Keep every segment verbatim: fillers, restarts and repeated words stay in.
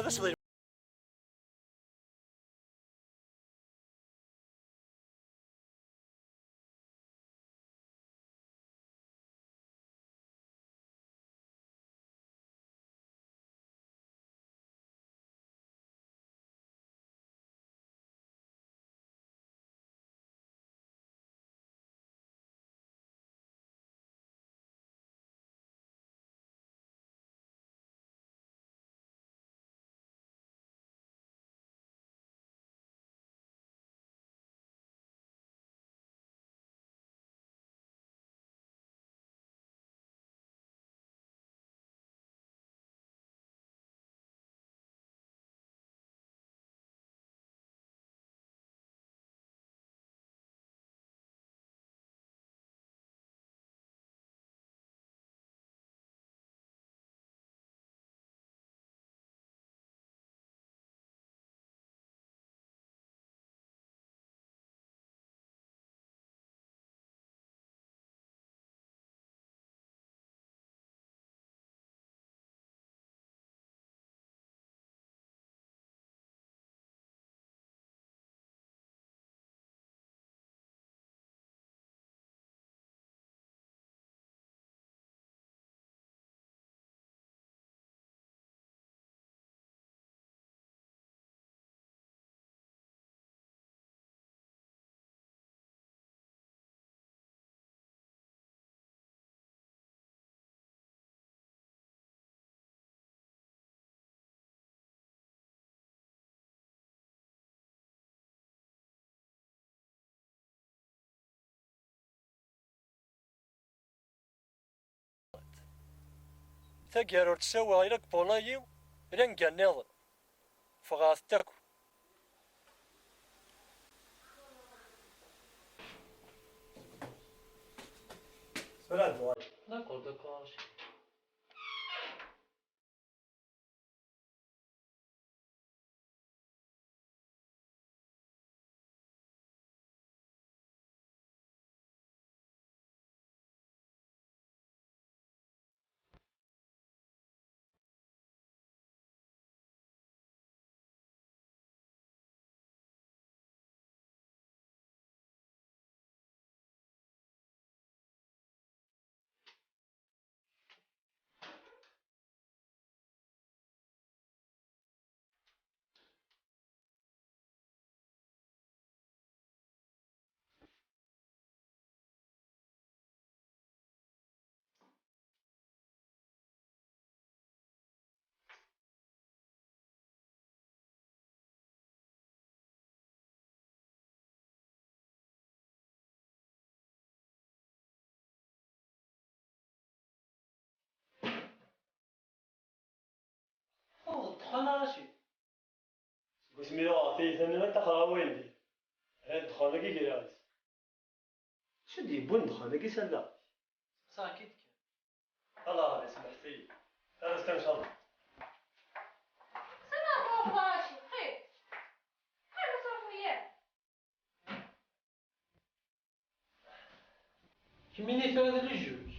Ass d Taggara ur tsawa ila deg pulayi, ila nga nniḍen. Ffɣeɣ-tent akk. D'accord, d'accord. Ur d ddexxan ara cwi. Seg wasmi i uɣeɣ tiyita-nni, ad ṭṭaxeɣ awal din. Haya ddexxan-agi greɣ-it. Acu d-yewwin ddexxan-agi s allaɣ-ik? Seqsaɣ-k-id kan. Ala, isemḥet-iyi. Ar azekka, ncallah. Sani ad truḥeḍ a Racid, qim. Qim, ur ttruḥu ara. Kemmini tura d lejuj.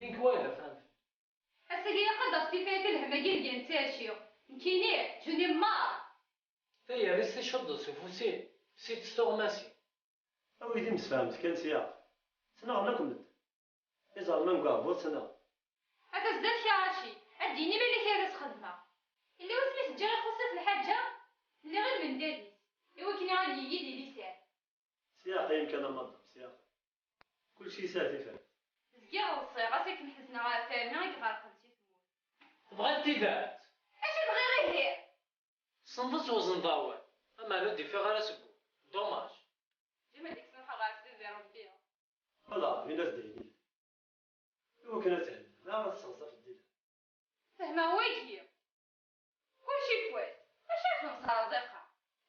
Nekk wayeḍ, fhem. Ass-agi ilaq ad d-tafeḍ tifrat i lhemm-agi deg i nettɛici. Nekkini, je n'ai marre. Tayerri-s ticuddeḍ s ufus-im, s-itt tuɣmas-im. A wid imsefhamet kan sya. Ttnaɣen akk medden. Iẓerman deg uɛebbuḍ ttnaɣen. Ata zdat-k a Racid, ad d-yini ma yella kra ara s-xedmeɣ. Yella wasmi s-ǧǧiɣ ixuṣṣ-it lḥaǧa, lliɣ i lmendad-is, i wakken ad yili di lisan. Sya qqim kan a madam, sya qqim. Kulci yesɛa tifrat. Zgiɣ ḍsiɣ, ass akken ḥezneɣ ɣef terna i iɣerqen si tmurt. Tebɣiḍ tidet? Acu bɣiɣ ihi? Tessneḍ ad twezneḍ awal, amer ur d-ifiɣ ara seg wul. Dommage. Dima d-ikkes ruḥeɣ ɣer sidi Rebbi. Ala, in-as-d ayen yellan. Iwakken ad thenni, neɣ ad tesseɣzafeḍ di lehna. Fehmeɣ wagi. Kulci fwat. Acu ara xedmeɣ s ɣerẓiqa?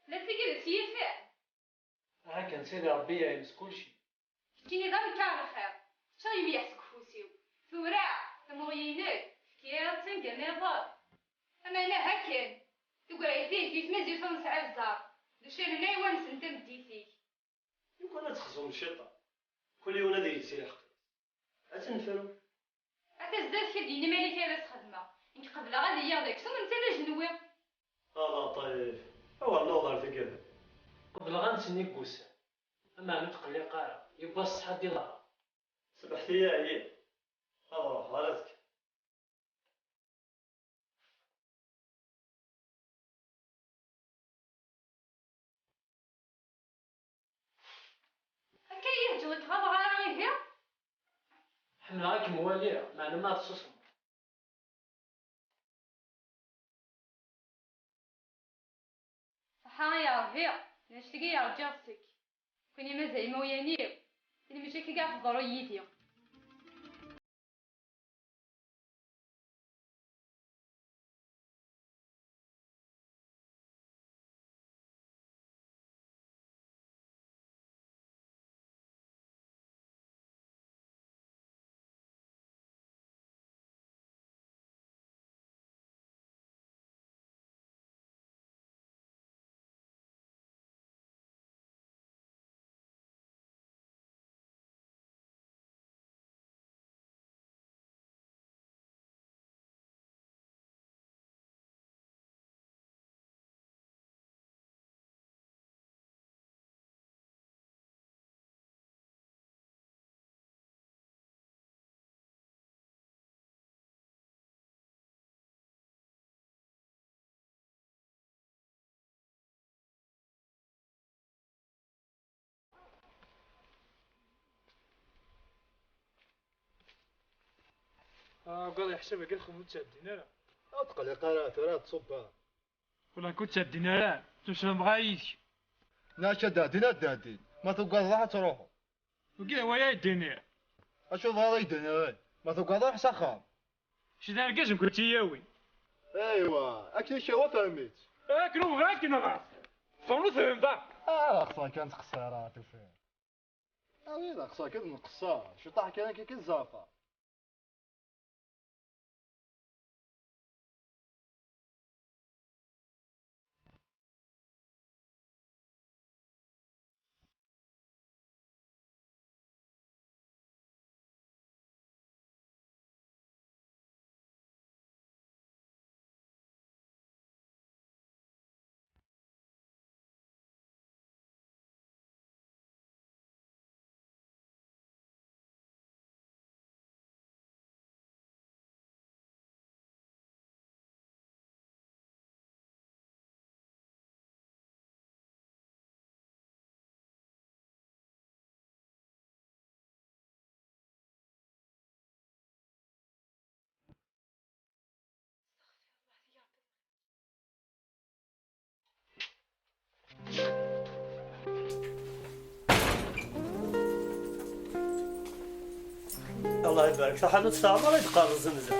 La tigi d s-yirfan. Aha kan, Sidi Ṛebbi iɛin s kulci. Keččini d amekkaṛ lxir. Tečča yemyeḥ seg ufus-iw. Tura, tamuɣli-inek, tefkiḍ-tt anga nniḍen. Ameɛna aha kan. Tagrayen-ik di tmazirt ur nesɛi ẓẓerb. D acu ara nɛiwen-sen tameddit-ik? Lukan ad texzum cciṭan, kul yiwen ad yelsi lḥeqq-is. Ad tt-nefru. Ata zdat-k ad d-yini ma yella kra ara s-xedmeɣ. Nekk qebleɣ ad iliɣ d aksum netta d ajenwi. A Laṭif, awer nuɣ ɣer taggara. Qebleɣ ad nsenni deg wussan. Ameɛna ur tqelliq ara, yiwwas ṣṣeḥ ad d-iḍher. Sbeḥt-iyi ɛyiɣ. Ad ruḥeɣ ar azekka. Akka i yi-teǧǧeḍ ur k-ɣaḍeɣ ara ihi? Ḥemmleɣ ad kem-waliɣ, meɛna ma tsusmeḍ. Ṣaḥḥa ay Ṛebbi, d annect-agi i rǧiɣ seg-k. Nekkini mazal imawlan-iw, tin mačči akka i ɣ-teḍru yid-i. Ah, ugadeɣ yeḥsab akka lxedma ur ttɛeddin ara. Ur tqelliq ara, tura ad tṣubbeḍ. Wala ur ttɛeddin ara, tusreḍ dɣa yid-k. Nniɣ-ak ad d-ɛeddin, ad d-ɛeddin. Ma tugadeḍ, ruḥ ad truḥeḍ. Wagi d waya ay d-nniɣ. Acu bɣiḍ ay d-nniɣ? Ma tugadeḍ, ruḥ s axxam. Kečč d argaz, nekkni tt-yawin. Aywa, akken i k-yehwa fhem-itt. Akken ur bɣiɣ akken ɣas. Tfehmeḍ ur tfehmeḍ ara. Ah, xṣer kan ttqeṣṣireɣ, tufiḍ. Awi d aqṣer kan nqeṣṣer, ciṭaḥ kan akka kan ẓerfeɣ. Allah ibarek, taḥanut teɛmer i d-qqaren zenza.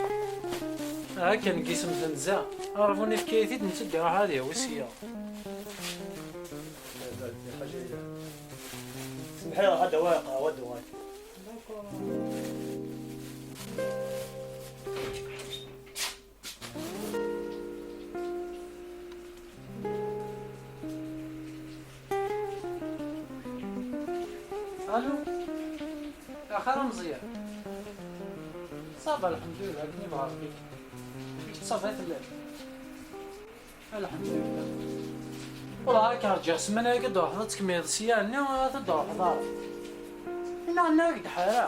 Akken n yisem tenza, aɣref ur nefka-yi-t-id, netta d-iruḥ ad yawi sya. Semḥ-iyi, ad d-awiɣ lqahwa ad d-uɣal. Allo. Axir a Meẓyan. Ça va, lḥemdullah, akken yebɣa Rebbi. Amek d ṣṣaba tellam? Lḥemdullah. Ur ak-rǧiɣ ssmana-agi ad d-truḥeḍ ad tkemmleḍ sya-nni, ad d-truḥeḍ ara. Inna, inna-ak-d ḥara.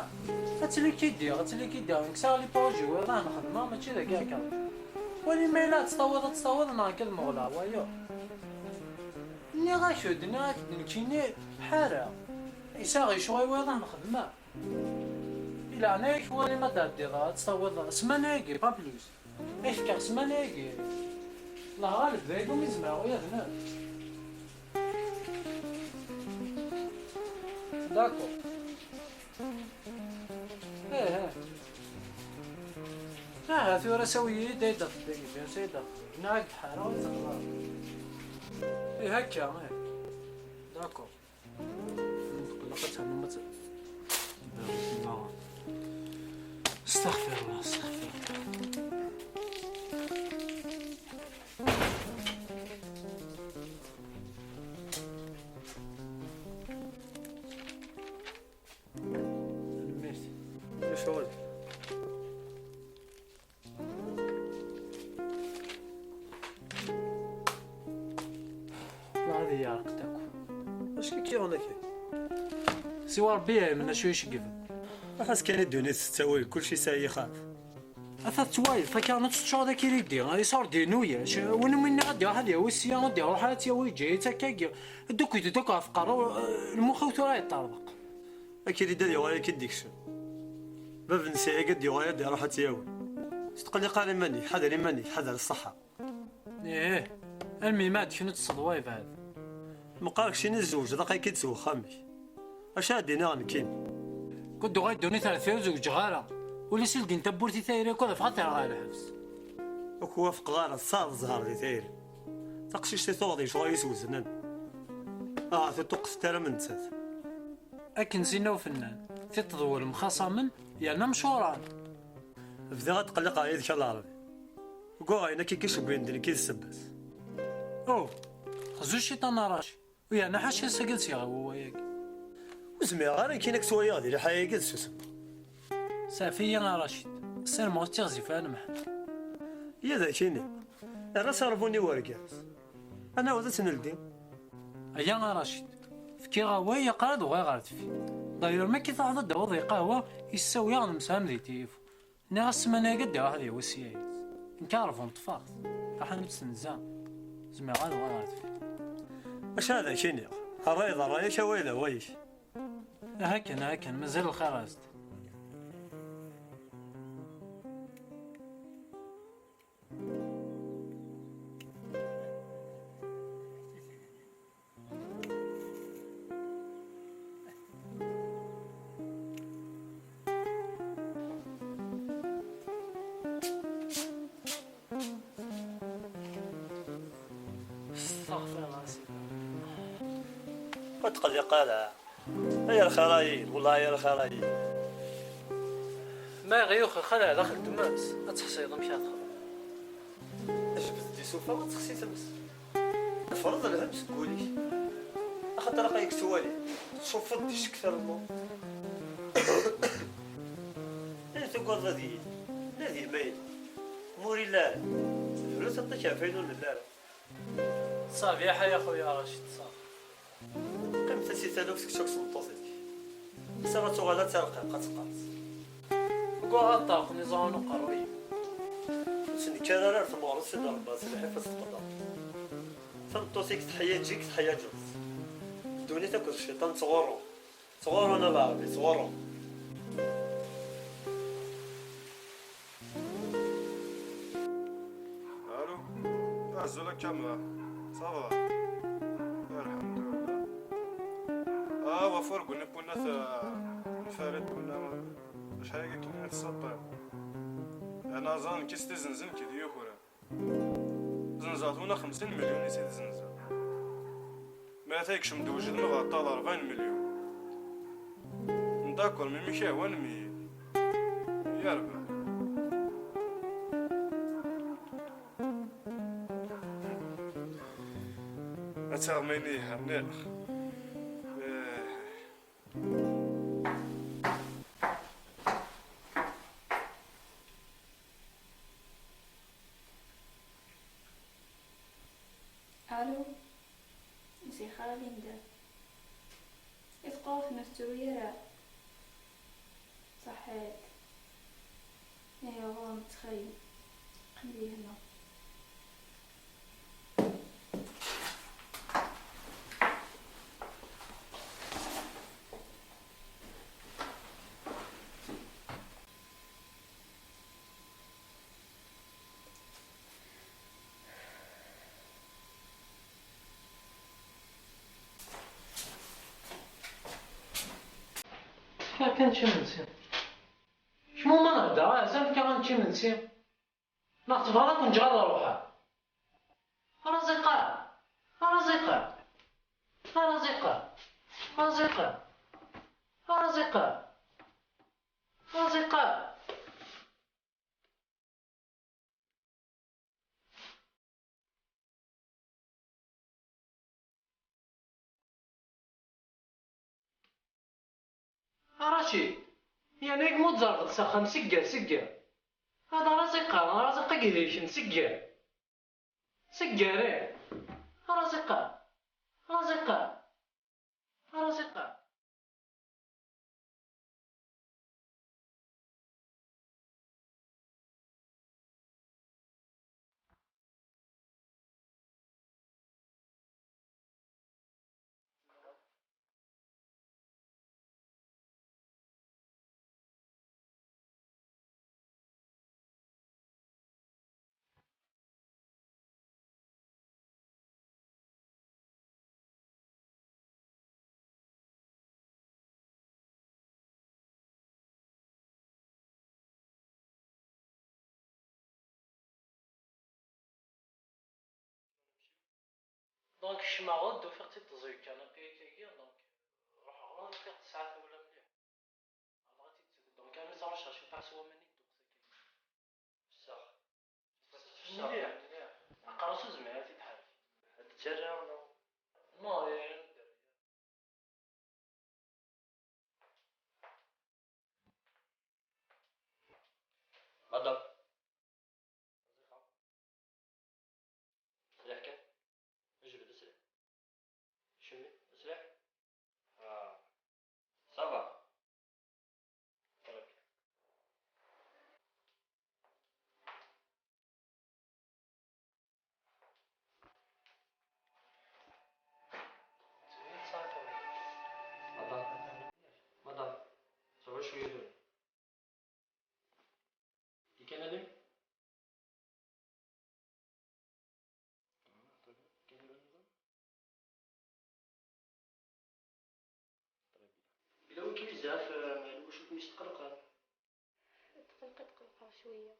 Ad tlikidi, ad tlikidi. Nekk sɛiɣ les projets wiḍan xedmeɣ, mačči d akka akka. Wali ma yella ad tt-tawiḍ, ad tt-tawiḍ, neɣ nekk ad muɣleɣ wayeḍ. Nniɣ-ak-d, nniɣ-ak-d nekkini ḥara. Yesɛa lecɣal wiḍan xedmeɣ. Di leɛnaya-k, wali ma d-tɛeddiḍ, ad tt-tawiḍ ssmana-agi, pas plus. Ad k-fkeɣ ssmana-agi. Llah ɣaleb, d ayen umi zemreɣ ula d nekk. D'accord. Ih, ih. Aha, tura sawi-yi-d ayen d-tebdagi, sawi-yi-d. Nniɣ-ak-d ḥara, ur teqleɣ. Ih, akka, ih. D'accord. Teqleq ad ternum ad t-, Astaɣfirullah, astaɣfirullah. Tanemmirt. Ulac aɣilif. Yeɛreq-d akk. Acu k-yuɣen akka? Siwa Ṛebbi yeɛlem acu iceggben. Ɣas kan i ddunit tettawi, kullec yesɛa ixaf. Ata tettwali, fakk-aɣ-n ad teččuṛ d akiridi, yesɛur d-inu yac. Win umi nniɣ ad d-iruḥ ad yawi sya, ad d-iruḥ ad tt-yawi, yeǧǧa-yi-tt akka, ddukit-d akk ɣef qerru, lmux-iw tura yeṭṭerḍeq. Akiridi ad yuɣal ad k-id-ikcem. Bab n sya-agi ad d-yuɣal ad d-iruḥ ad tt-yawi. Ur tettqelliq ara iman-ik, ḥader iman-ik, ḥader ṣṣeḥḥa. Ih, almi ma d knu teṣṣeḍwa yebɛed. Meqqar keččini tzewǧeḍ, aql-ik-id s wexxam-ik. Acu ara d-iniɣ nekkini? Kud uɣal ddunit ar deffir ur zewǧeɣ ara. Ula s ldin tawwurt i tayri akk ad ffɣeɣ ad terɣ ɣer lḥebs. Ur k-wafqeɣ ara, tesɛiḍ zzher di tayri. Taqcict i tuɣeḍ yecɣel yesweznen. Ahat ur tuqqtet ara am nettat. Akken zinna ufennan, tiṭ d wul mxaṣamen, yerna mcuran. Bdiɣ ad tqelliqeɣ yid-k a Laṛbi. Deg waɣayen akka i k-icewwlen d nekk i d ssebba-s. Oh, xzu cciṭan a Racid, u yerna ḥaca ass-agi ad s-yaɣ wawal-agi. Ur zmireɣ ara nekkini ad k-ttwaliɣ di liḥala-agi d susem. Saɛef-iyi a Racid, ssarameɣ ur tt-iɣzif ara lemḥan. Ya d akini, err-as arbun i urgaz. Ad naweḍ ad tt-neldi. Aya a Racid, fkiɣ awal yeqqar ad uɣaleɣ ɣer deffir. D'ailleurs, ma k-tṛuḥeḍ ad d-tawiḍ lqahwa, yessawi-aɣ nemsefham di tilifu. Nniɣ-as ssmana-agi ad d-iruḥ ad yawi sya-ines. Nekk aɣerbun ṭṭfeɣ-t. Taḥanut tenza. Zemreɣ ad uɣaleɣ ɣer deffir. Acu ara k-iniɣ? Ṛṛay d ṛṛay-ik, awal d awal-ik. Aha kan, aha kan, mazal lxir-as-d. Astaɣfirullah, a Sidi. Ur tqelliq ara. Ay lxir-ayi, wellah ay lxir-ayi. Ma iɣ-yuxer xali ar daxel n tmes, ad teḥṣiḍ amek ara texdem. Jbed-d isufa, ad texsi tmes. Tfreḍ lhemm seg wul-ik. Axaṭer aql-ik tettwali, tcufeḍ di ccekk talluḍ. Ayen tugadeḍ ad yili, nadi ma yella. Ma ur yelli ara, dru tiṭ-ik ɣef wayen ur nelli ara. Ṣabi, ḥay a xuya Racid, ṣabi. Qqimet-as i taluft kečč akked tmeṭṭut-ik. Ḥsab ad tuɣal ad terqeq, ad teqqers. Ugaɣ ad ṭerqen iẓuran uqerruy-iw. Ur ttnekkar ara ar tmeɣrut i d-rebbaɣ s lḥif ad tefqeḍ. Tameṭṭut-ik teḥyaǧ-ik, teḥyaǧeḍ-tt. Ddunit akked cciṭan ttɣurrun. Ttɣurrun a Laṛebbi, ttɣurrun. Allô? Azul a Kamal, ça va? Alḥemdulillah. Ah, wafur guni punat, ah, nfarid punat. Acḥal-agi kan i tsaṭṭiḍ. Ana ẓan kis tizenzen ki d yukura. Zenzeɣ tuna xemsin milyun i s-id-zenzeɣ. Mi ara ta yekcem-d wejden ɣer ṭṭal rebɛin milyun. D'accord, mi mi k-yehwan mi. Yerbeḥ. Ad taɣem ayen i iherniɣ. Eh. Allô? Zixra Linda. I teqqur ur tettru ara. Ṣaḥḥit. Ih, ɣur-m ttxil. Qqim di hna. Fkiɣ kan čči imensi. Kmu ma nhedder, ah, zan fkiɣ-am čči imensi. Neɣ tebɣiḍ ad ken-ǧǧeɣ ad ruḥeɣ? Araziqa! Araziqa! Araziqa! Araziqa! Araziqa! Araziqa! A Racid, yerna yak ma tzerbeḍ s axxam, segger, segger. Ad Araziqa, Araziqa i yedriken, segger. Segger, eh. Araziqa. Arẓiqa! Arẓiqa! Donc, kecmeɣ-d, ufiɣ-tt-id teẓẓeg kanapé-agi, donc, ruḥeɣ ɣur-s, ufiɣ tesɛa tawla mliḥ. Hḍeṛ-itt-id. Donc, armi ẓriɣ ciṭuḥ s waman i d-tuɣ sakkin. Fessexeɣ. Fessexeɣ mliḥ, mliḥ. Aqerru-s ur zmireɣ ad t-id-ḥerkeɣ. Ad d-ttarraɣ, neɣ? Non, eh, Madame. Sriḥ kan. Jbed sriḥ. Kcem sriḥ. Ah. Ça va. Très bien. Madame. Madame. Ça va شوية دول. كي كان هذا؟ كي كان هذا؟ Très bien. إلا وين كاين بزاف، آه، الوشوش مش تقلقان. تقلق، تقلق شوية.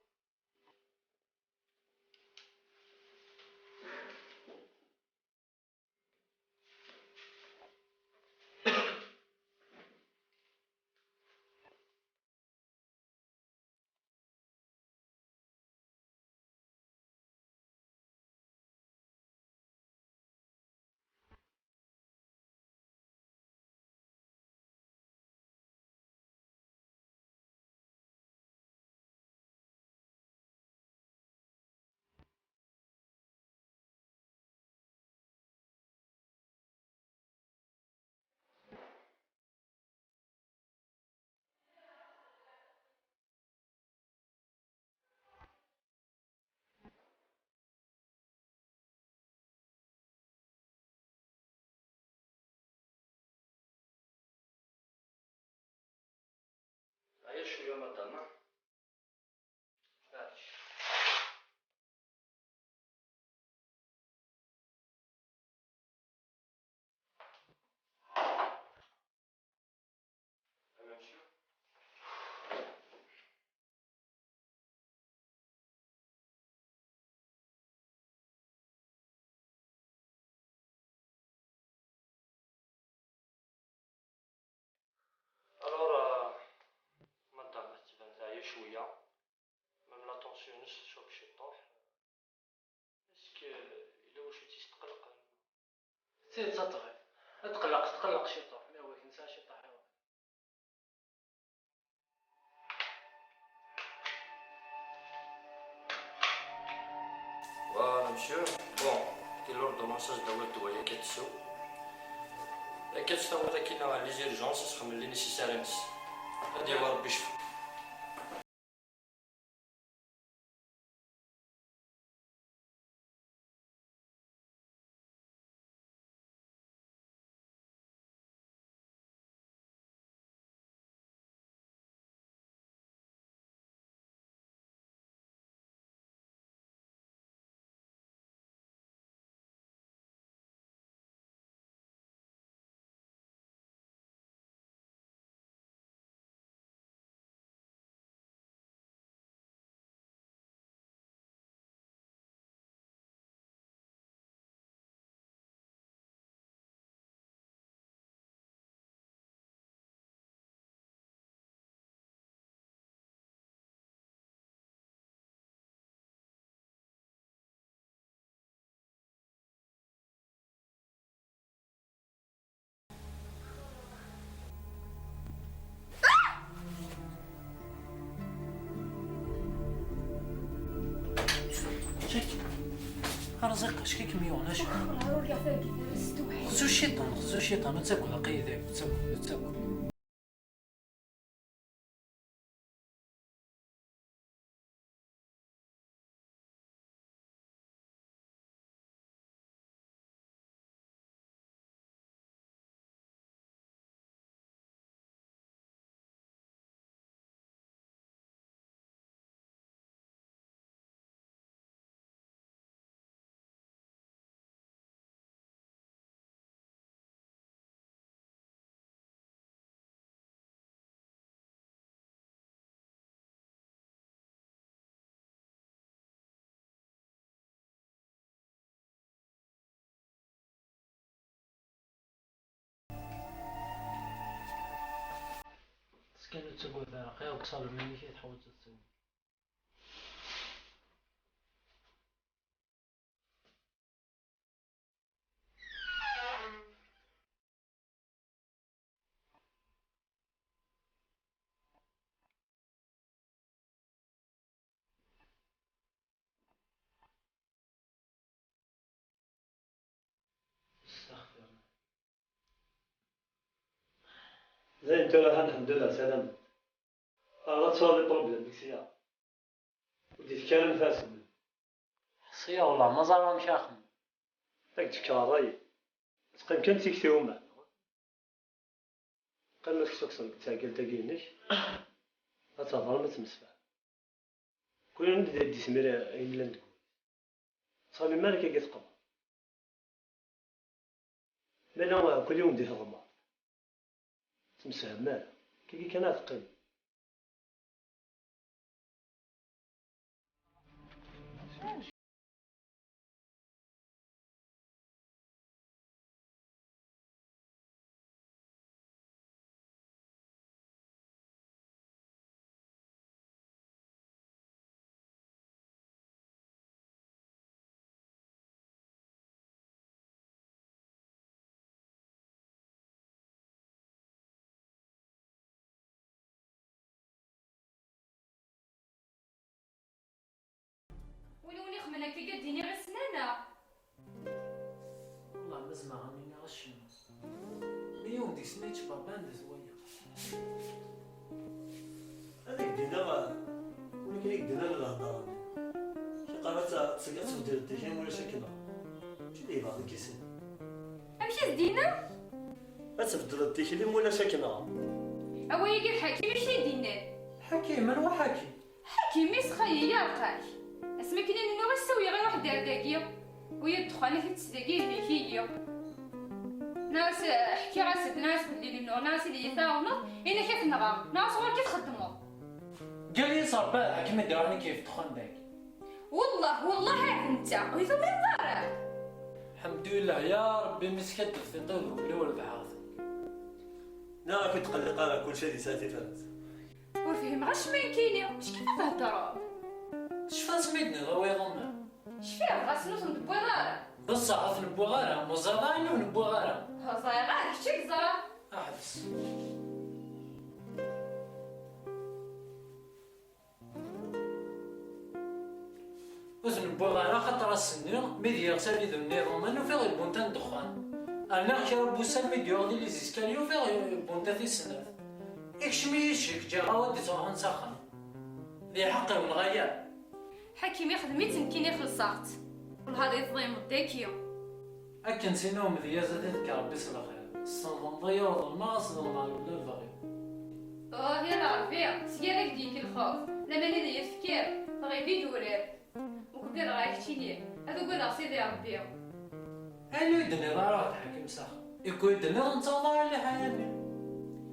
Aya cwiya, madame. Maɛlic. Alors, euh, madame, tettban teɛya cwiya. Même la tension-ines tecɛel ciṭuḥ. Est-ce que yella wacu i tt-yesqelqen? Tidet a ṭṭbib. Tqelleq, tqelleq ciṭuḥ, mais oui, nesɛa ciṭuḥ iɣeblan. Voilà, monsieur. Bon, di l'ordonnance ad d-tawiḍ ddwa-ya akka ad tsew. Akka ad tawiḍ akkin les urgences, ad txemmel les nécessaires-ines. Ad yawi Rebbi ccfa. شك. رزق، شكيك ميون، اش؟ والله رجع فاقد، بس توحي. Xzu cciṭan, xzu cciṭan, ur ttagad a Qayda, ur ttagad, ur ttagad. Kan ur ttagad ara, qqiɣ deg ṣṣalon, amek i tḥwaǧeḍ ad tsew. Astaɣfirullah. Dayen tura, ha, lḥemdullah, salamat. Ara tesɛuḍ les problèmes deg sya. Ur d-ifki ara anef-asen. Ḥṣiɣ wellah ma ẓriɣ amek ara xemmeɣ. Ad k-d-fkeɣ ṛṛay. Teqqim kan d tikti umeɛna. Qqim ad k-ssukkseɣ deg tɛeggalt-agi-inek. Ad thedrem, ad temsefham. Kul yiwen ad d-ismir ayen yellan deg wul-is. Ttxemmim ara akka i teqḍa. Ma yella kul yiwen di teḍma, temsefham ara. Kagi kan ad teqqim. Win wen ixemmen akka i d-iniɣ i ssnana. Wallah ma zemreɣ ad m-iniɣ acemma. Ma yiwen deg-sen yettberban d twaya. Ad ak-d-iniɣ, win akken i k-d-nnan lehḍer-nni. Iqqar ad tt-, ad tbeddleḍ tikli ma ulac akken. Mačči d yebɣa deg-sen. Amek i s-d-yenna? Ad tbeddleḍ tikli ma ulac akken. Awal-agi d Ḥakim i k-t-id-yennan. Ḥakim? Anwa Ḥakim? Ḥakim, isxayi, yeɛreq-ak. Asmi akken i nennuɣ, i s-sawiyeɣ i waḥed ar dagi. Wi d ddexxan i t-id-tesdagi, ihlek-iyi. Nniɣ-as, ḥkiɣ-as-d, nniɣ-as belli nennuɣ, nniɣ-as ad iyi-tɛawneḍ, ini-k ad t-nɣeɣ, nniɣ-as ɣur-k i txeddmeḍ. Ggal-iyi s Ṛebbi, ad Ḥakim i d-iruḥen ad k-yaf ddexxan dagi. Wellah, wellah, ar d netta, ur yi-tumineḍ ara. Ḥemdullah, ya Ṛebbi, mi skaddbeɣ tiṭ-iw d wul-iw rebḥeɣ-ten. Nniɣ-ak ur tqelliq ara, kulci ad yesɛu tifrat. Ur fhimeɣ acemma nekkini. Acu i d-theddreḍ? Tecfiḍ asmi d-nniḍ a wiḍ umar? Cfiɣ, ɣas ur ten-wwiḍ ara. Beṣṣeḥ ur ten-wwiɣ ara, meẓẓiḍ ayen ur ten-wwiɣ ara. Ur ẓriɣ ara, d kečč i yeẓran. Ḥbes. Ur ten-wwiɣ ara, axaṭer ass-nni, mi d-yeɣsa abidun n yiḍumman, ufiɣ yewwun-ten ddexxan. Rniɣ kra n wussan, mi d-yuɣ di les escaliers, ufiɣ yewwun-t tis snat. Ikcem-iyi ccek, ǧǧiɣ-awen ad d-ttruḥun s axxam. D lḥeqq-iw neɣ ala? Ḥakim ixdem-itt, nekkini xellṣeɣ-tt. Wellah ad iyi-tḍimeḍ daki. Akken s-yenna umedyaz, ad t-ifk Ṛebbi s lxir. Tesḍelmeḍ-iyi ur ḍelmeɣ, ad s-ḍelmeɣ lwella lebɣi. Uh, ya Ṛebbi, seg ara k-d-yekk lxuf, laman i d iyi-tefkiḍ, tɣib idurar. Ur k-ugadeɣ ara keččini, ad ugadeɣ Sidi Ṛebbi. Ayen ur d-tenniḍ ara ɣer Ḥakim s axxam. Ikk ur d-tenniḍ netta ur ḍar ara liḥala-nni.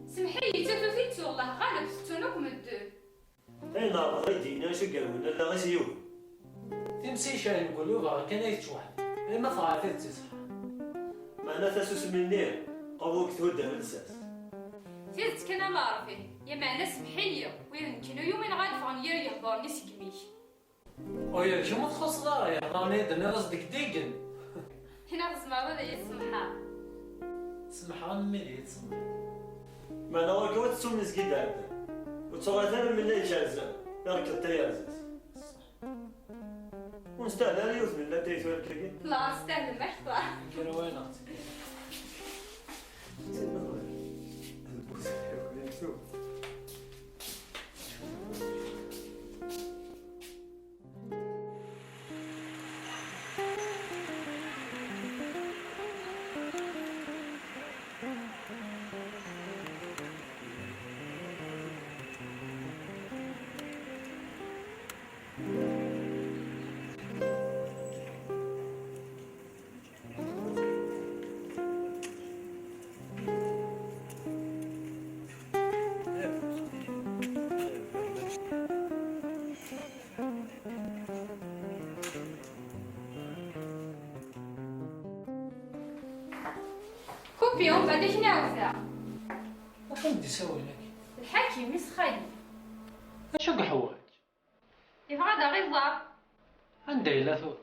Semmeḥ-iyi, d tatut i ttuɣ, Allah ɣaleb, tettun akk medden. Ayen Ṛebbi i d-yenna, acu i yerwin allaɣ-is yiwen. Timsi yecɛel deg wul-iw, bɣiɣ kan ad yečč weḥd-i. Ay ma teɣra tidet iṣeḥḥan. Meɛna tasusmi-nni, qawwa deg thudd ar lsas. Tidet kan a Ṛebbi, ya meɛna semmeḥ-iyi, wid nekkni ur yumineɣ ad ffɣen yir yehduren-is seg imi-k. Uya d kemm ur txuṣṣeḍ ara, yehduren i d-tenniḍ-as degdigen. Ina tzemreḍ ad iyi-tsemḥeḍ. Semḥeɣ-am imi d iyi-tsemḥeḍ. Meɛna ɣur-k ur tettum izgid iɛeddan. Ur ttuɣalet ara lmella yekrzen, iɣekkeḍ tayerzet. Ur nestahel ara yiwet n llatay tura akkagi. La, testahlem akteṛ. Kra wayeɣ. Kupi, umbeɛd ad k-nɛawed. Atan d-isawel-ak. Lḥakim, isxayi. Acu i yeḥwaǧ? Yebɣa ad aɣ-iẓer. Anda yella tura?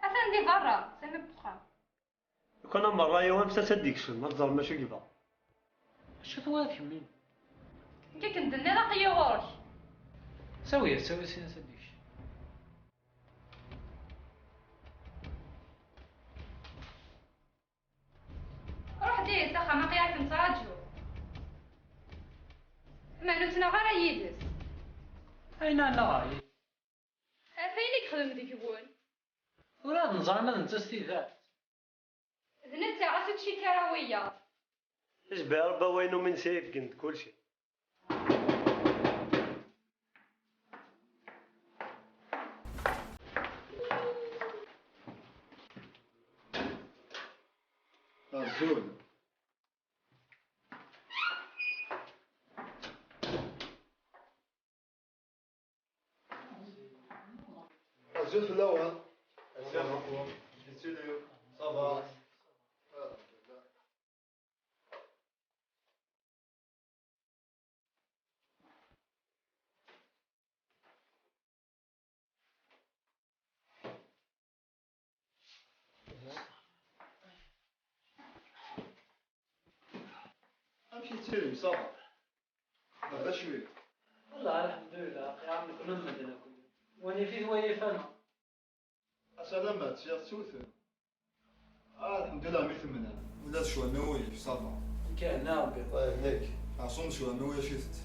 Atan di berra, sami n uxxam. Lukan amerra-yaw amsa ad d-ikcem, ad ẓrem acu yebɣa. Acu twala kemmi? Nekk akken d-tenniḍ aql-iyi ɣur-k. Sawi-as, sawi-as, in-as ad d-ikcem. Ruḥ-d ihi s axxam, aql-iyi ad kem-ttṛaǧuɣ. Ma ur ttnaɣ ara yid-s. Ayna nneɣ yid-s. Ɣef ayen i yexdem deg-wen. Ur ad nẓer ma d netta s tidet. D netta, ɣas ur ttcikki ara wiyaḍ. Icbeḥ Ṛebbi a wayen umin s yefgen-d kulci. Azul. Azul fell-awen. Azul. Ça va. Amek i ttilem, ça va? Hda cwiya. Wallah, alḥemdulillah, aql-aɣ nekkni am medden akk. Wa yif-it, wa yif-aneɣ. Asalam, ma tt-yaɣ ttewten. Ah, alḥemdulillah, mi temnam. Ula d cwiya n wuyif, ça va. Nekk ɛennaɣ Rebbi. Wa nekk. Ɛṣum cwiya n wuyif-itent.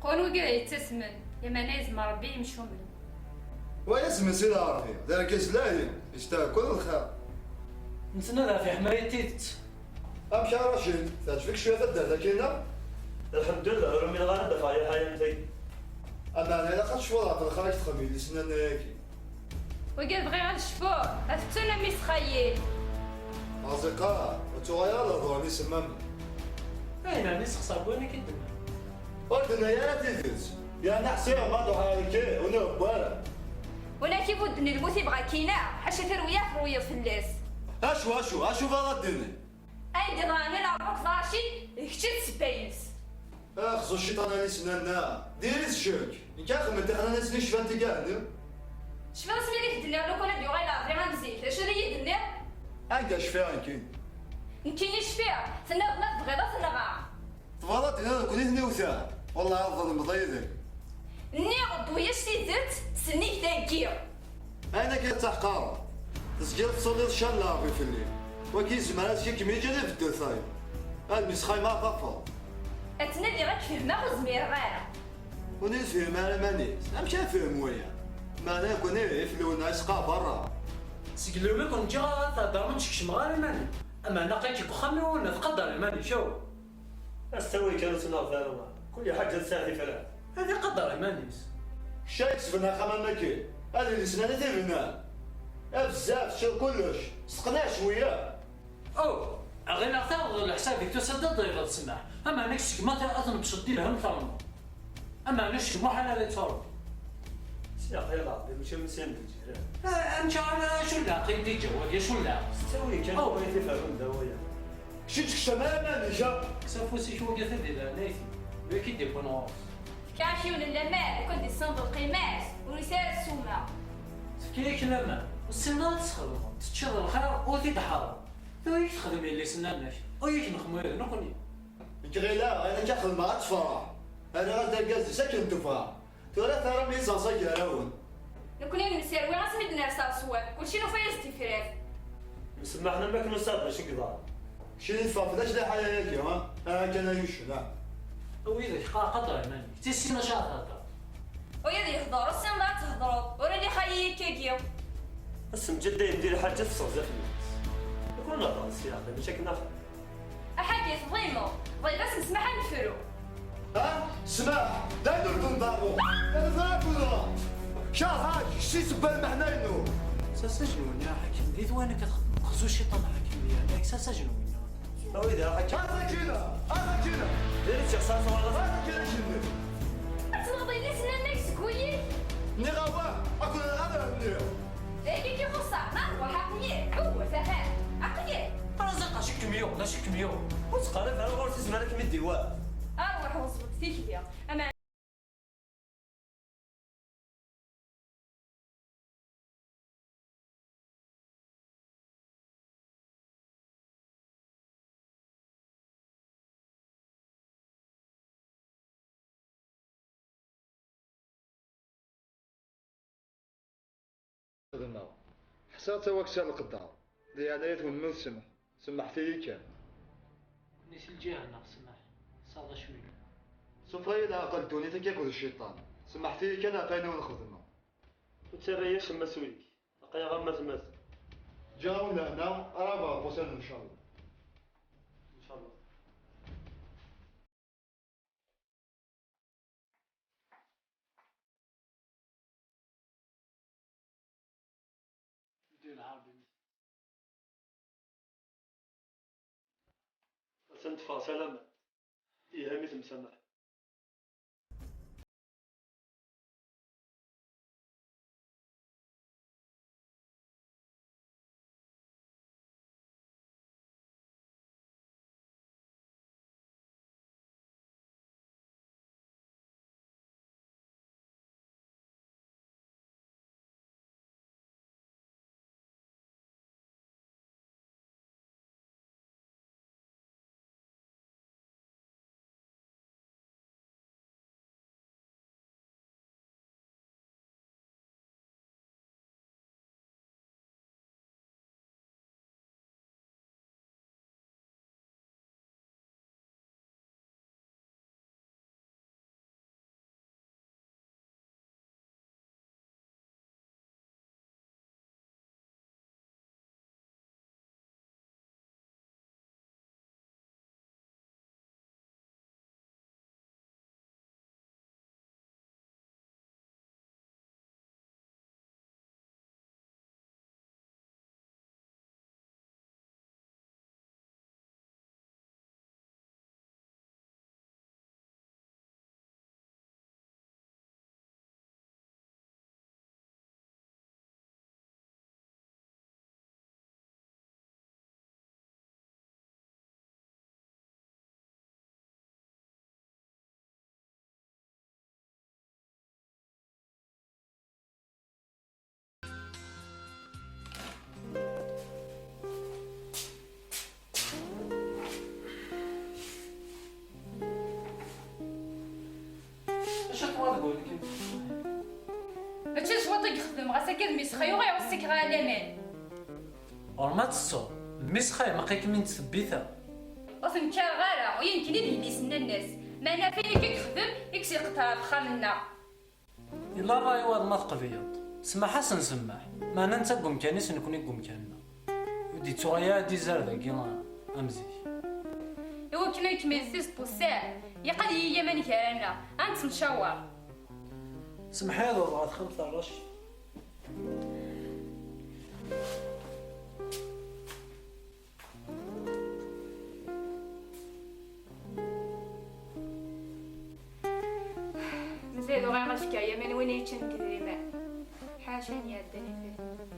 Qun wigi ara yettasmen, lameɛna yezmer Rebbi i yimcumen. Wa yasem si Lɛerbi, d argaz lahi, yestahel kul lxir. Nettnadi ɣef yeḥmala n tidet. Amek a Racid, teɛǧeb-ik cwiya taddart-agi, neɣ? Lḥemdullah, ur umineɣ ara ad d-afeɣ lḥaya am tagi. Ameɛna ilaq ad tecfuḍ ɣef lxir i k-texdem yelli-s n nanna-agi. Wagi bɣiɣ ad cfuɣ, ad ttun a mmi-s xayi. Aẓiqa, ur tuɣal ara lehdur-nni s mamma. Ayna, mi sexseɣ n wayen i k-id-tenna. Ur d-tenna ara tidet. Yerna ḥsiɣ ma d-uḥeɣ ikki, ur neheww ara. Walakin bu ddnil lmut ibɣa kina, ḥaca tarwiya terwiyeḍ fell-as. Acu, acu, acu bɣa ad d-tini? Ayen d-iḍran i Lɛerbi akked Racid, d kečč i d ssebba-ines. Axzu cciṭan a Lisnan, diri-t ccek. Nekk ad xedmen tixnanatin i cfan tiga-nni. Tecfiḍ asmi i k-d-nniɣ lukan ad d-yuɣal Lɛerbi am zik, d acu ara yi-d-tenniḍ? Anda cfiɣ nekkini? Nekkini cfiɣ, tenniḍ ma tebɣiḍ ad t-nɣeɣ. Tebɣiḍ ad d-tiniḍ nekkni i ten-iwten? Wellah ad tḍelmeḍ yid-k. Nniɣ-d ulac tidet, sennig tagi. Ayen akka i ttaḥqareḍ. Tezgiḍ tettuliḍ ccan n Lɛerbi fell-i. Wagi yezmer ad kem-yeǧǧ ad ibeddel tayeḍ. Almi s xayma ad tafeḍ. Ad ttnadiɣ ad k-fehmeɣ ur zmireɣ ara. Ur nefhim ara iman-is. Amek ara fhem waya? Meɛna nekkni ifelwen-a isqa berra. Seg lumi ken-ǧǧiɣ ara theddrem ur d-tkecmem ara iman-nwen. Ameɛna aql-ik deg uxxam-iw ur tqadder iman-ik, aw. Astawi kan ur ttnaɣet ara. Kul ḥaǧa tesɛa tifrat. Ad iqadder iman-is. Kečč ay ikesben axxam am wagi. Ad d-isnan i t-ibnan. A bezzaf, teččiḍ kullec. Steqneɛ cwiya. Aw, ɣileɣ taɣeḍ leḥsab-ik tusa-d ad d-tayeḍ ssmaḥ. Ameɛna kečč segmi ad nebceḍ di lhemm ternuḍ. Ameɛna kečč muḥal ara yettwareḍ. Sliɣ ay Ṛebbi, mačči am sin n lǧiran. Ah, amek ara acu n leɛqel i d-iǧǧa wagi, acu n leɛqel? S ttawil kan, aw, ay tiferrun d awaya. Kečč ur tkeččam ara iman-ik, a? Kkes afus-ik wagi, di leɛnaya-k, wi k-id-yewwin ɣur-s. Fkiɣ-ak yiwen n laman, lukan d-tessineḍ lqima-s, ur yesɛi ara ssuma. Tefka-yak laman, ur tessineḍ ara ad txedmeḍ, teččiḍ lxir, ur t-id-ḥerreḍ. Tura i k-texdem yelli-s n nanna-k, ur ak-nexmu ara nekkni. Nekk ɣileɣ ayen akka xedmeɣ ad tefreḥ. Rriɣ-as-d argaz-is akken tebɣa. Tura terram-iyi-d taḍsa gar-awen. Nekkni nemserwi asmi d-ners ɣer ṣṣwab, kulci nufa-yas-d tifrat. Msemmaḥen am wakken ur sɛiɣ d acu yeḍran. Cini teffeɣ fell-ak lḥaya-agi, ha? Aha kan ay uccen, ha? A widak, qqar qadr iman-ik, tissineḍ acu ara thedreḍ. Ur yad yehder, ur tessineḍ ara ad thedreḍ, ur lliɣ xali akkagi. Ass n ǧedda yendi lḥaǧa tseɣza fell-as. Nekk ur nehder s yeɛqel, mačči akken axir. Aḥagi, tḍimeḍ, ḍleb-as ssmaḥ ad nefru. Ha? Ssmaḥ? D ayen ur d-nḍerru. Ad nefra akked. Kerheɣ-k, kečč i sebba lmeḥna-inu. Sas ajenwi-nni a Ḥakim, di twayen akka txeddmeḍ, xzu ciṭan a Ḥakim, di leɛnaya-k, sas ajenwi-nni. Awi da a Ḥakim. Ata kina, ata kina. Diri-tt ixṣar tawalaḍ. Ata kina kina. Ad tneɣḍ yelli-s nnan-ak seg wul-ik? Nniɣ awah, akked ara d-henniɣ. Dagi k-ixuṣṣ, ma rwaḥ aql-i, ḥewwet, aha, aql-i. Arẓiq, acu kem-yuɣ, acu kem-yuɣ? Ur ttqerrib ara ɣur-s, izmer ad kem-id-iwah. Arwaḥ weẓbed tikli, ama. Xedmeɣ. Ḥṣiɣ d tawaksa n lqedder. Di leɛnaya-twen ma tsemḥ, semmḥet-iyi kan. Nekni si lǧiha-nneɣ smaḥ, saḍ acemma. Sufeɣ-iyi leɛqel ddunit-agi akked cciṭan. Semmḥet-iyi kan ɣef wayen i wen-xedmeɣ. Ur ttarra acemma s wul-ik. Aql-aɣ am atmaten. Ǧǧiɣ-awen lehna, ara bɣeɣ ussan ncallah. Ncallah. Atan teffeɣ salama. Iha mi temsamaḥ. Acu twalaḍ deg wul-ik? Mačči d cwiṭ i yexdem, ɣas akka d mmi-s xayu ɣiɣ ur s-kkreɣ ara laman. Ɣur-m ad tettuḍ, mmi-s xayu ma qqim-ik-in tsebbit-a. Ur t-nkareɣ ara, ula d nekkni d yelli-s n nanna-s. Meɛna ɣef wayen akka i yexdem, i k-s-iqeṭṭer ɣef uxxam-nneɣ. Yella ṛṛay wayeḍ ma teqbileḍ, semmeḥ-asen semmeḥ, meɛna netta deg umkan-is, nekkni deg umkan-nneɣ. Ur d-ittuɣal ara ad izar dagi am zik. Iwakken ad nkemmel tis n wussan, yeqqel-iyi laman gar-aneɣ, ad nettemcawaṛ. Semmeḥ-iyi ad awḍeɣ ɣer texxamt n Racid. Mazal uɣaleɣ ad fkeɣ laman i win yeččan deg idrimen. Ḥaca n iɛeddan i fad.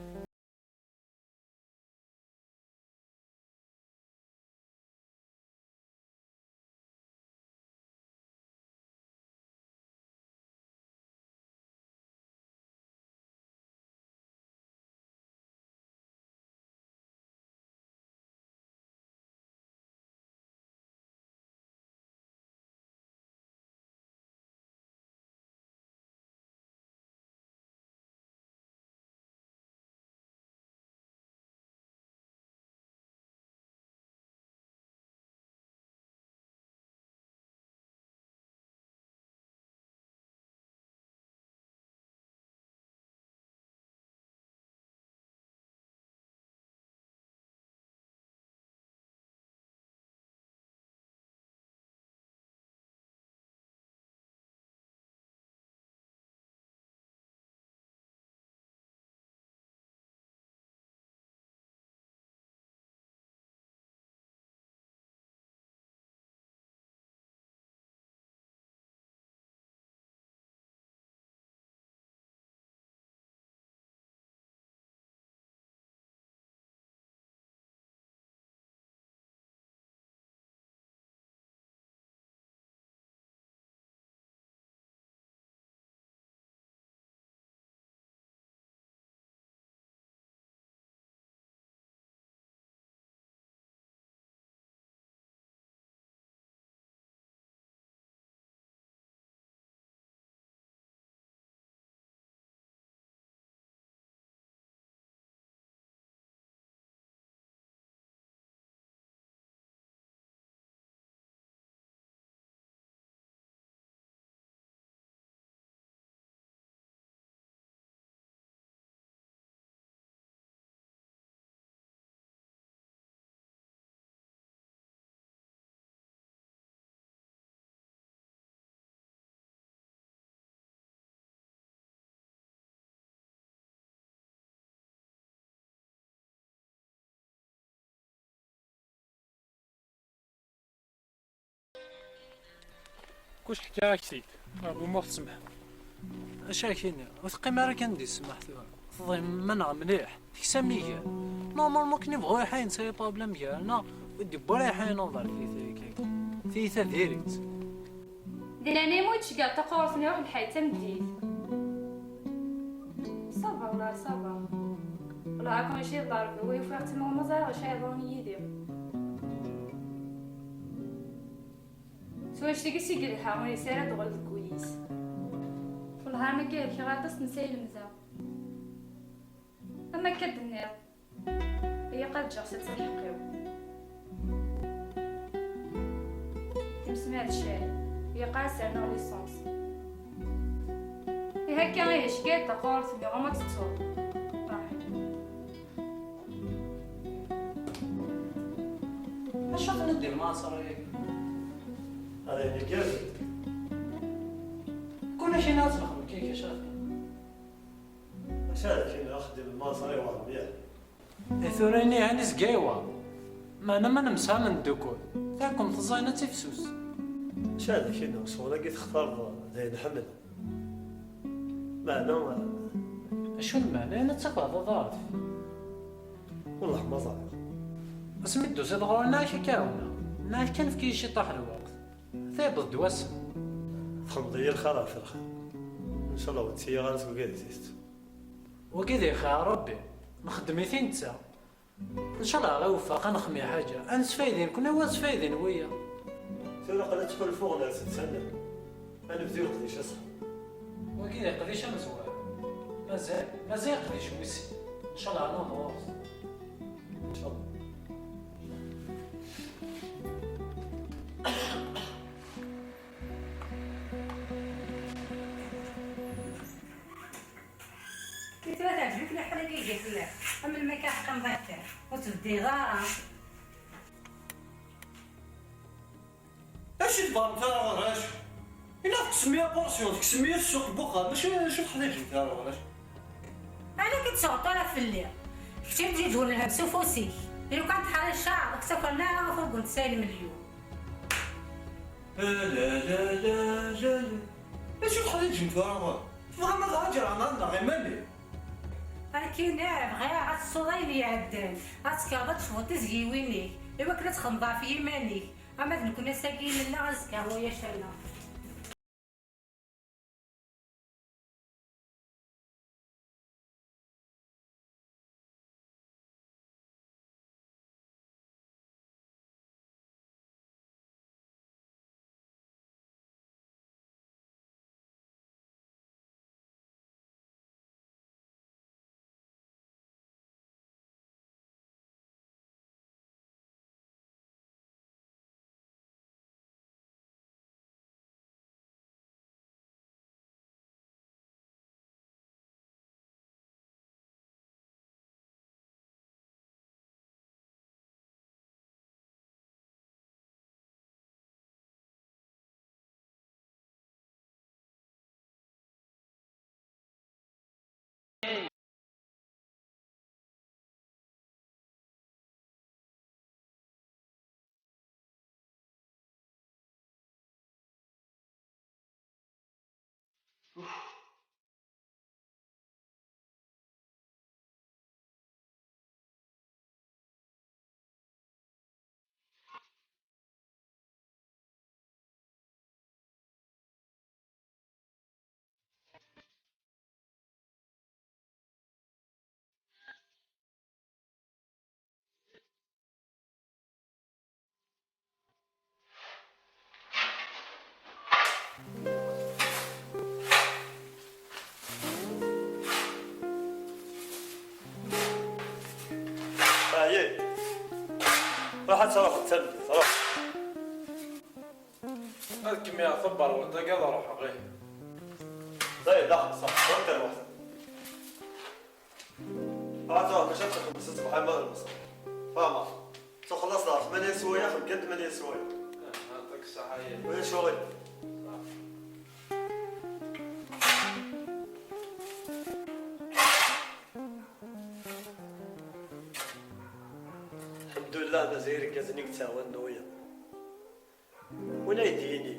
Kuc ḥkiɣ-ak-t-id. Ṛebbi ma ɣ-tsemḥeḍ. Acu ara k-iniɣ? Ur teqqim ara kan di ssmaḥ tura. Teḍlem-aneɣ mliḥ. Teksam iger. Normalement akken ibɣu iḥayen sɛi problème gar-aneɣ, ur d-iwwi ara iḥayen uḍar tiyita-agi. Tiyita diri-tt. Di leɛnaya-m ur ttceggiɛet taqurut-nni, ruḥ lḥay d tameddit. Ṣaber, la ṣaber. Wala akken icid Ṛebbi, wa yufiɣ-tt ma ur ẓriɣ acu yeḍran yid-i. S wannect-agi i yelha, ur yesɛi ara ddɣel deg wul-is. Wellah, am akka helkeɣ aṭas n saylemza. Am akka d-tenniḍ, ilaq ad ǧǧeɣ setta lḥeqq-iw. Timesmar d ccan, ilaq ad as-rnuɣ licence. Ihi akka, ihi ceggeɛ-d taqurut-nni, ɣur-m ad tettuḍ. Acu tenniḍ di lmaṣer-agi? Ad ayen igerrzen. Kun akin ad tnexdem kiki acu ad acu ad akin axeddim n lmaṣer iwɛer mliḥ. E tura ini ɛni zga iwa. Meɛna ma nemsɛa ma neddukul, taɛkemt ẓẓayen ad tifsus. Acu ad akin sɣur-agi textareḍ d ayen ḥemmleɣ. Meɛna, acu n meɛna? Ayen ad tafeḍ aḍaɛef. Wellah ma ẓriɣ. Asmi d-tusiḍ ɣur-neɣ ad k-ɛawneɣ. Nniɣ-ak kan efk-iyi ciṭṭaḥ lweqt. Tayweḍ-d wass-a. Txedmeḍ-iyi lxir ɣef lxir. Ncallah ur tt-iyyaɣ ara seg wagad i t-itett. Wagi d ixir Rebbi. Nxeddem-it i netta. Ncallah ɣ-iweffeq ad nexmi ḥaǧa, ad nesfaydi nekni u ad sfaydin wiyaḍ. Tura aql-i ttḥulfuɣ nersen-tt allen. Ad nebdu leqdic aṣeḥḥi. Wagi d iqdic amezwaru. Mazal, mazal iqdic wis sin. Ncallah ad naweḍ ɣur-s. Ncallah. I tura teɛǧeb-ik lḥala deg iger fell-ak? Am melmi akka teqqimeḍ akka, ur tbeddileḍ ara? Acu tebɣamt ara ɣur-ac? Ina teksem-iyi apursyun, teksem-iyi ssuq n wexxam, acu, acu teḥtaǧemt ara ɣur-ac? Ala k-id-tuɣeḍ ara fell-i. Kečč i d-yeǧwen lhemm s ufus-ik. Lukan tḥerri cceɛr, ur k-ttakren ara afurgu n tesɛin melyun. La, la, la, la, la, la. Acu teḥtaǧem tura? Tebɣam ad ɣaǧer ɛnar neɣ iman-im? Nekkini bɣiɣ ad tessuḍ ayen iɛeddan, ad tekkreḍ ad tecbuḍ tizyiwin-ik, i wakken ad txedmeḍ ɣef yiman-ik, ama d nekkni ass-agi nella, azekka ulac-aneɣ. Aye. Ruḥ ad truḥ d tameddit, ruḥ. Ad kemmleɣ taberwent-agi ad ruḥeɣ, ih. Dayen, daxel, ṣaḥ, ruḥ tarwiḥt. Ruḥ ad truḥ, maca ad txedmeḍ s ṣṣbeḥ alma d lmeṣrif. Fahmeɣ. Tuxellaṣ ɣer tmanya s waya, xdem kan tmanya s waya. Ah, yeɛṭik ṣṣeḥḥa, ih. Ulac uɣilif. Ṣaḥ. Lḥemdullah, mazal irgazen i yettɛawanen wiyaḍ. Win ay d-yini,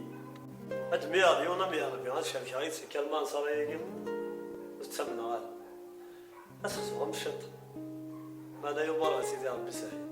ad Ad cerkeɣ yid-s kan ma nṣara-agi, ur ttamneɣ ara. Ad s-xedmeɣ am ciṭ. Meɛna yumeṛ a Sidi Ṛebbi sahel.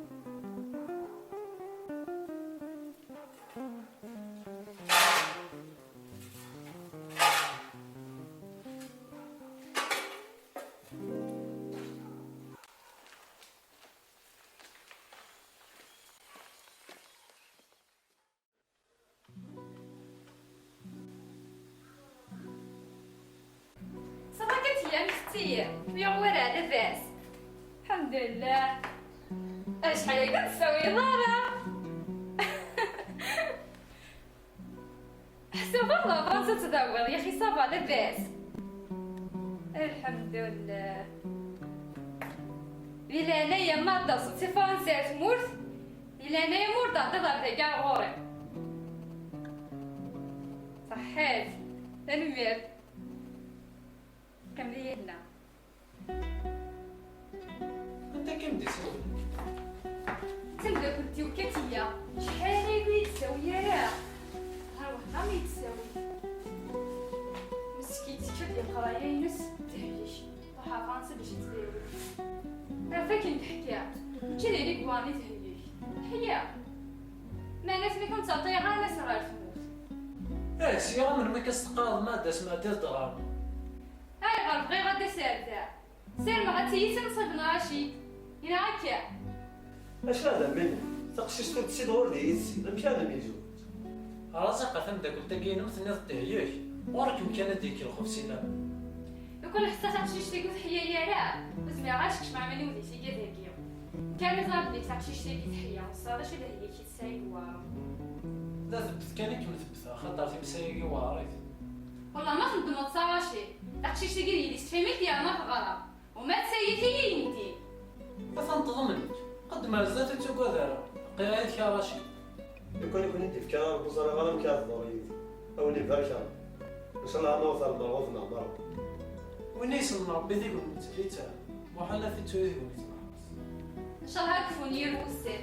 Ça va Katia, amek tettili? Ur yuɣ wara, labas? Lḥemdullah. Acḥal akka ur d-tessawiḍ ara? Ḥsiɣ d l'avance ad tdawiḍ, yaxi ça va, labas? Lḥemdullah. Di leɛnaya ma d-taseḍ si Fransa ar tmurt, di leɛnaya ma ur d-tɛeddiḍ ar dagi ar ɣur-i. Ṣaḥḥit. Tanemmirt. Qqim di yihna. Anta akka i m-d-isawlen? D tameddakelt-iw Katiya. Acḥal ay ur yi-d-tessawi ara. Ɣer wehda mi yi-d-tessawi. Meskint tekker di leqraya-ines, tehlek. Truḥ ɣer Fransa bac ad tdawi. Ɣef akken teḥka, mačči d ayen i yewɛren i tehlek. Teḥya. Meɛna asmi ur ken-ttɛeṭṭileɣ ara ad as-ɣer tmurt. Eh, sya melmi akka s-teqqareḍ ma ad d-asem ad d-ɣer? Ayɣer bɣiɣ ad d-aseɣ ar da? Sarmeɣ ad tili d tanṣibt n Racid. Yenɣa akka. Acu ara d-amini? Taqcict ur tessin ɣur d iyi-tessin. Amek ara nemyezweǧ? Raziqa, tameddakelt-agi-inem tenniḍ-d tehyek. Ɣur-kem kan ad d-yekk lxuf si laman. Lukan ḥṣiɣ taqcict-agi ur teḥya ara, ur zmireɣ ara ad skecmeɣ iman-iw di tigad-agi. Kan i ẓriɣ belli taqcict-agi teḥya, ur ẓriɣ d acu d ahyek i tesɛa i Iwɛaren. D adebbet kan i kem-debbteɣ, axaṭer timsal-agi weɛrit. Wellah ma tneddmeḍ s Racid, taqcict-agi d yelli-s n tfamilt yerna teɣra. Uma d tayi-k i yi-yendin. Atan teḍmen-ik. Qeddem ar zdat, ur ttagad ara. Bqiɣ yid-k a Racid. Lukan i ken-id-ifka Rebbi, ur ẓriɣ ara amek ara teḍru yid-i. A wen-ibarek Rebbi. Ncallah ad naweḍ ar lmerɣub neɣ merɣub. Win i yessnen Rebbi d igenni yettfittan. Muḥal ad t-ittu i tguni tmeḥbes. Ncallah ad kfun yir wussan.